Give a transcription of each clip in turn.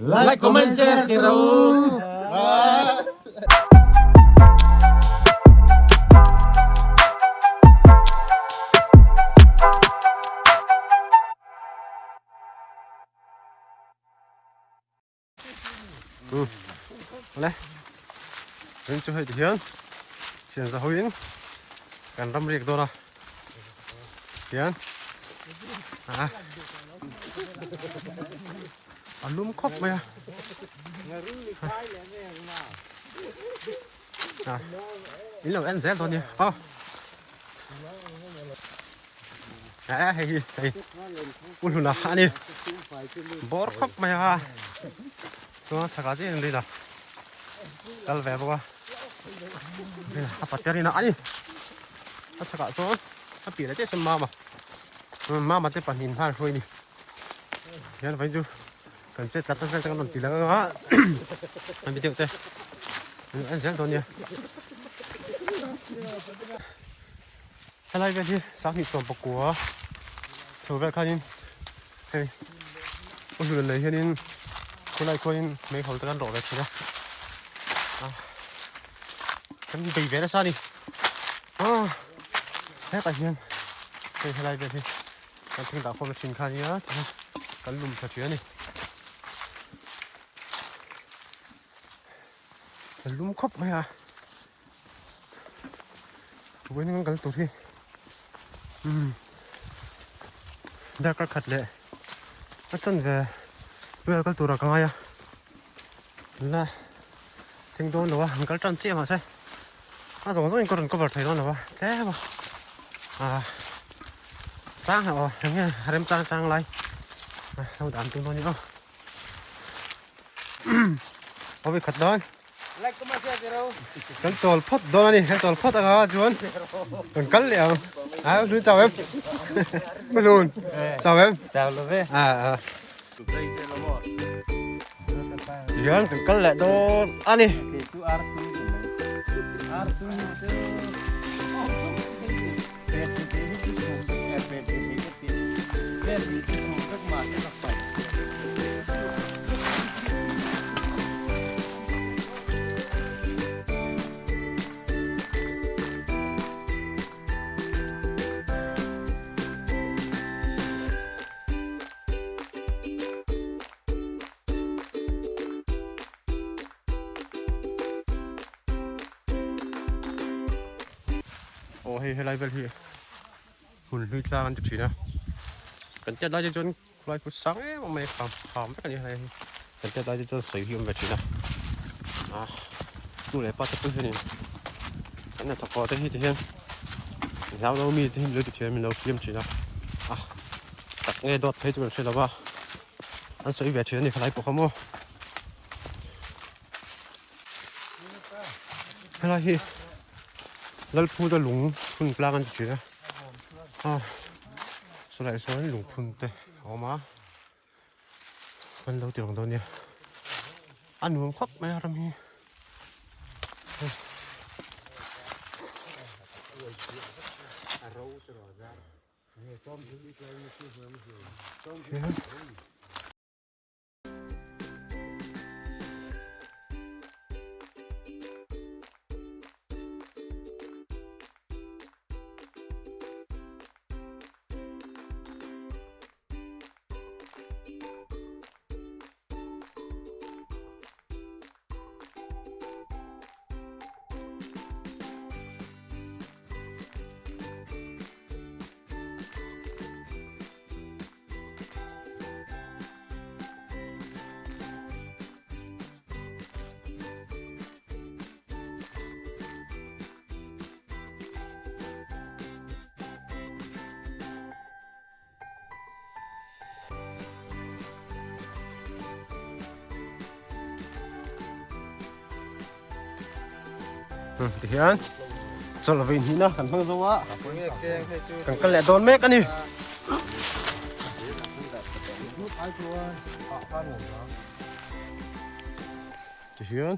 Like, comment, share ti ro. Le rin chu hei ti hian thian za hoin kan ram riak dawn a hian a a lum khawp mai a a in lo en zel dawn nia aw a hei hi hei u hluna a ni bawr khawp mai a chuan chhakah chiah hian rina kal ve bawk a a patea rina a ni a chhakah chuan a piah leh chiah chuan mama mama te pahnih in hman hruai a ni hian vawiin chu kan chet tlat vel te kan rawn ti lang anga a mi deuh te en zel dawn nia. Helai vel hi 2019 chho vel khanin hei u hlun nei hianin khulai khuanin meihawl te kan rawh ve thin a a kan bei ve nasa a ni aw hetah hian hei helai vel hi kan thing dah khawm na thin kha ania tihian kan lum tha thin a ni. A lum khawp mai a vawiin kan kal tur hi umm darkar khat leh a chanve vel kal turah ka ngai a la thleng dawn lo a an kal tan chiah mahse a zawng zawngin ka rawn cover thei dawn lo a tlem a ah chang hlauh aw eng nge remchang chang lai lo dan tum dawn ni aw. Awi khat dawn. Kan chawl phawt dawn a ni. Kan chawl phawt anga chuan kan kal leh ang. A hlun chau em? Hlun chau em? Chau lo ve. A a. Tihian kan kal leh dawn a ni. Aw hei helai vel hi hmun hlui tlang an ti thin a kan tiat lai te chuan khulai kut sang em em mai a kham vek a ni helai hi kan tiat lai te chuan sawi hi a awm ve thin a a nu leh pa te pawh hianin kan hnathawk pawh te hi ti hian hlau lo mi te hi min lo ti thin a min lo fiam thin a a tak nge dawt phei chu kan hre lo va an sawi ve thin a ni khalai pawh kha maw. Helai hi Lalphuta lung phun tlang an ti thin a a chulaiah sawn lung phun te a awm a kan lo ti reng dawn nia a nuam khawp mai a ram hi. Tihian chawlh vawi hnihna kan hmang zo a kan kal leh dawn mek a ni. Tihian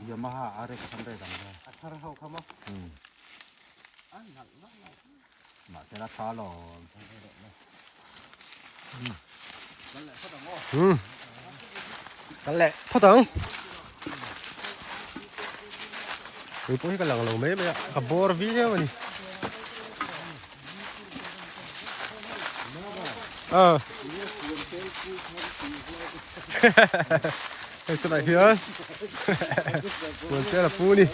Yamaha RX 100 ang kha. A thar ho kha maw? Um. Mahse la tha lo. Um. Kan leh phawt ang. Tui pawh hi ka lang lo mai mai a, ka bawr viau a ni. Ờ. Hei chulai hian puan te a la pu a ni.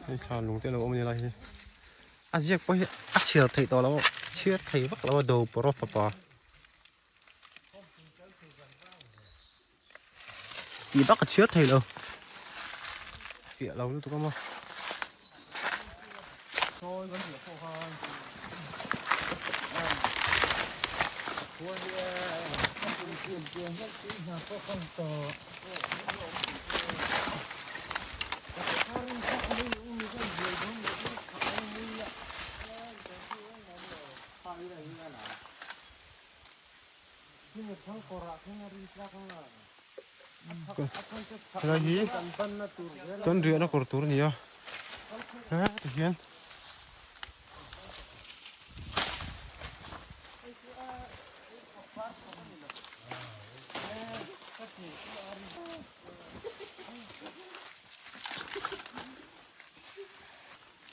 Hei thla lung te a lo awm a ni lai hi. A ziak pawh hi a chhiar theih tawh lo a, chhiar thei vak lo a do pawr a fapa. Tih bak a chhiar thei lo. Fiah lo lutuk a maw. Helai hi chuan riahna kawr tur a ni a hetah hian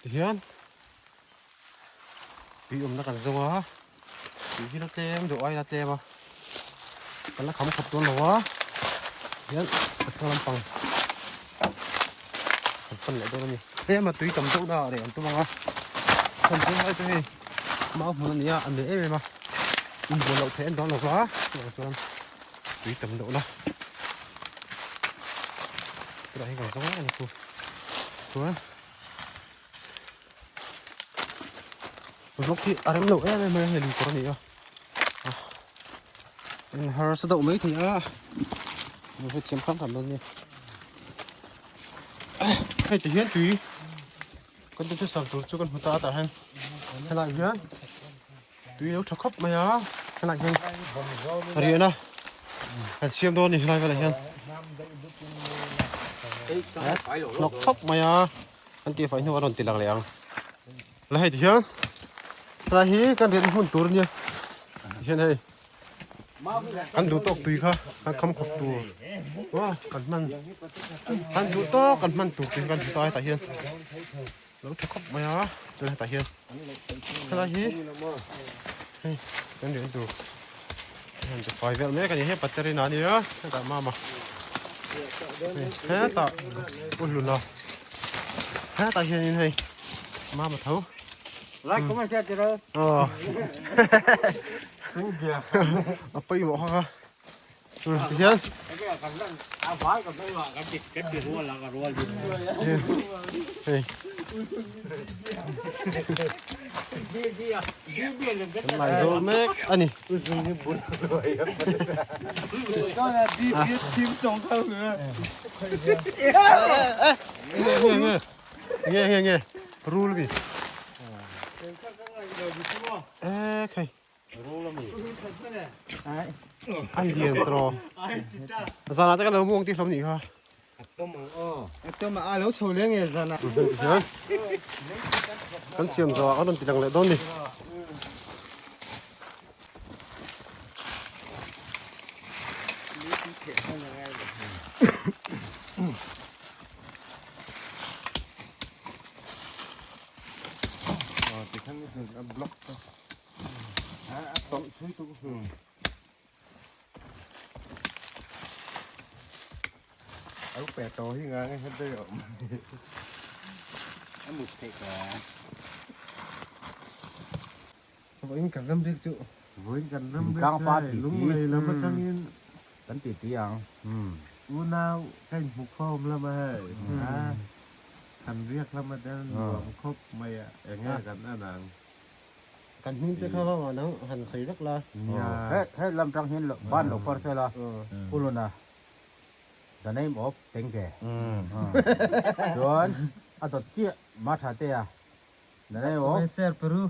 tihian tui awmna kan zawng a tui hi la tlem deuh ai la tlem a kan la kham khawp dawn lo a hian a thlang lampang kan pan leh dawn a ni tlem a tui tam deuh na ah reh an tum ang a chhan chu hai chu hei mau hmun a ni a a meh em em a inbual loh theih an dawn lo va chuvang chuan tui tam deuh na tunah hian kan zawng reng a ni chu chuan. Vlog hi a rem lo em em mai a hei lui kawr a ni a in harsa deuh mai thei a lo hrethiam hram hram dawn nia hei ti hian tui kan ti sam tur chu kan hmu ta a tah hian helai hian tui lo tha khawp mai a helai hian riahna kan siam dawn a ni helai velah hian hnawk khawp mai a an tih fai hnu a rawn ti lang leh ang la hei ti hian helai hi kan riahna hmun tur a nia tihian hei kan duh tawk tui kha kan kham khawp tur aw kan hman kan duh tawk kan hman tur tui kan hmu ta hetah hian lo tha khawp mai a chuan hetah hian helai hi hei kan riahna tur han ti fai vel mek a ni hei paterina a nia hetah mama hetah u hluna hetah hianin hei mama tho Like comment share tiro aw a pawimawh hak a tihian hei kan laizawl mek a ni nge nge nge rul mi e khai a lian tawh zanah te ka lo muang tih hlawm nih kha hian kan siam zawh ah kan rawn ti lang leh dawn ni. Vawiin kan ram bik chu. Vawiin kan ram Thingtlang pa rek titi. Lunglei lam atangin kan titi ang. Unau ka inhmukhawm lam a hei a, kan riak lam a ten nuam khawp mai a, enge kan en ang. Kan hming te kha vang nang han sawi vek la. Nia. He he lam tang hian ban lo par sela Uluna the name of Tengge. Chuan a dawt chiah ma tha te a the name of Ser Peru.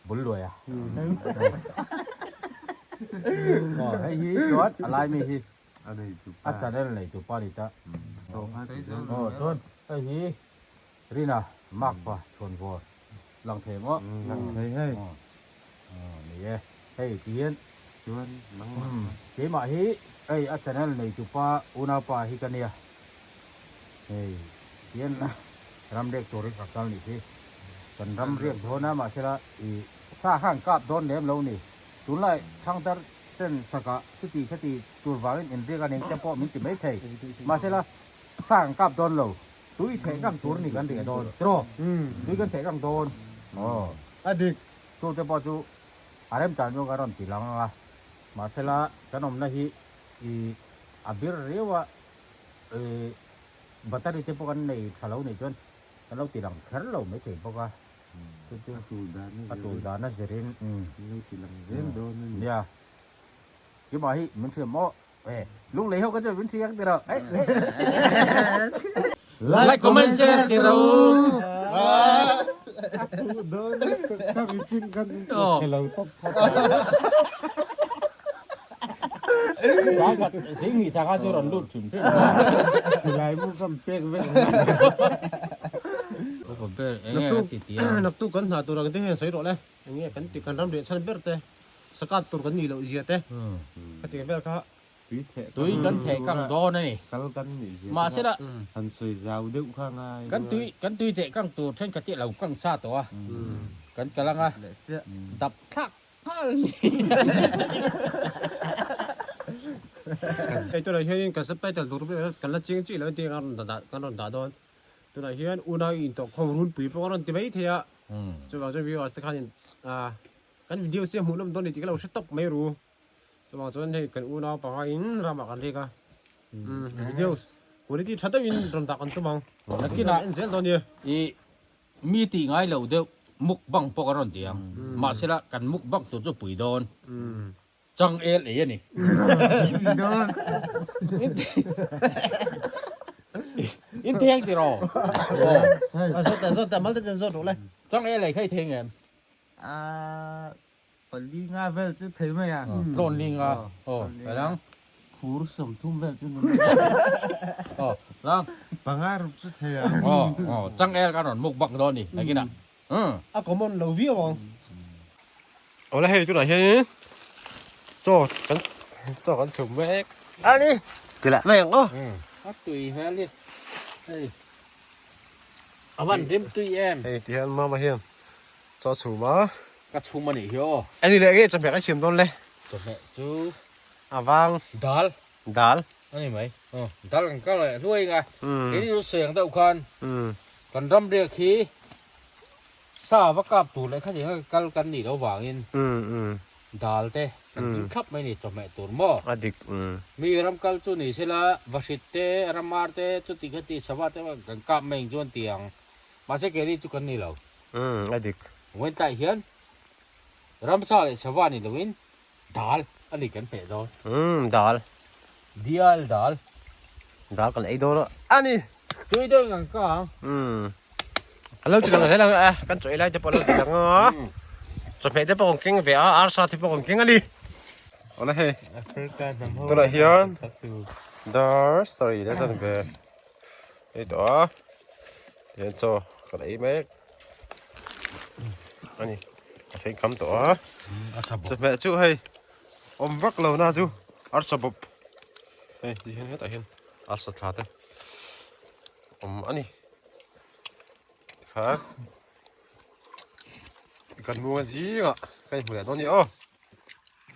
Bul luai a. Aw hei hi chuan a lai mi hi A nei tu pa. A channel nei tu pa ni ta. Aw chuan hei hi Rina mark pa chhuan vawr lang thei maw? Lang thei hei. Aw ni e. Hei ti hian Chuan nangmah kha. Keimah hi hei a channel nei tu pa unaupa hi ka nia. Hei ti hian ram riak turin ka kal nih hi. Kan ram riak dawn a mahsela i sa kha an kap dawn lem lo ni. Tunlai thangthar ten sakah chuti khati tur vangin inriak a ning te pawh min ti mai thei. Mahsela sa kan kap dawn lo. Tui theh kang tur ni kan riah dawn tiraw? Tui kan theh kang dawn. Aw. A dik. Chu te pawh chu a remchan zawng a rawn ti lang ang a. Mahsela kan awmna hi i a bir riau a, i battery te pawh kan nei tha lo nih chuan kan lo ti lang kher lo maithei bawk a. Chu chu A tul dan a a tul dan a zirin. Kan lo ti lang zel dawn a ni. Nia. Keimah hi min hria maw? E, lunglei ho ka chu min hria ang tiraw? E, e. Like, comment, share tiraw. A tuh dawn ka mi chin kan chhe lo tawp tawp. Sangkhat sing hi sangha chu rawn lut thin thin. Silai mu kam pek vek. Naktuk kan hna tur ang te hian sawi rawh le. Enge kan ti kan ram riah chhan ber te. Sakat tur kan nih loh zia te khatiang vel kha tui theh tui kan theh kang dawn a ni. Kal kan nih zia Mahsela han sawi zau deuh kha ngai kan tui kan tui theh kang tur thenkhat hi a lo kang sa tawh a, kan kal anga dap thlak nghal ni. Hei tunah hianin kan subtitle tur vel kan la ching chiah lo tih kan rawn dah kan rawn dah dawn. Tunah hian unau intawhkhawm runpui pawh kan rawn ti mai thei a, chuvang chuan viewers te khanin ah Kan video siam hmuh nawm dawn ni tih ka lo hre tawp mai ru. Chuvang chuan hei kan unau panga in ramah kan riak a. Video quality tha deuhin rawn dah kan tum ang. Nakinah en zel dawn nia. I mi tih ngai lo deuh mukbang pawh kan rawn ti ang. Mahsela kan mukbang tur chu pui dawn. Chang el ei a ni. In theng ti rawh. A zawt a zawt a mal te zawt rawh le. Chang el ei kha i theng em? A pali nga vel chu thei mai a. Tlawn li nga. Aw, lang. Khur 30 vel chu ni. Aw, lang. Panga rup chu thei a. Aw, aw, chang el kan rawn mukbang dawn ni, nakinah. A common lo viau ang. Aw la hei tunah hianin chaw kan chaw kan chhum mek a ni. Tila. Mai ang aw. A tui hmel hi. Hei. A van rim tui em. Hei ti hian mama hian Chaw chhum a. Ka chhum a nih hi aw. Ani leh nge chawhmeh kan siam dawn le. Chawhmeh chu. A vang. Dal. Dal. A ni mai. Aw dal kan kal leh hluai anga. Keini chu sawi ang deuh khan. Kan ram riak hi sa va kap tur leh khatiang a kal kan nih loh vangin dal te kan tih thlap mai a ni chawhmeh tur maw. A dik. Mi ram kal chu ni sela vahrit te ramar te chuti khati sava te kan kap mai ang chuan tiang. Mahse keini chu kan ni lo. Umm a dik. Vawiin hian ramsa leh chhava ni loin dal a ni kan hmeh dawn. Umm dal. Dial dal. Dal kan ei dawn a ni. Tui deuh in kan ka ang. Umm. Kan lo ti lang zel ang a, kan chaw ei lai te pawh a lo ti lang a. Chawhmeh te pawh kan keng ve a, arsa te pawh kan keng a ni. Awle hei. Tunah hian dar sarih leh zan ve. Hei tawh a tihian chaw kan ei mek a ni a then kham tawh a chawhmeh chu hei awm vak lo na chu arsa bawp hei ti hian hetah hian arsa thla te awm a ni tikhan kan muang zingah kan inhmu leh dawn a ni aw.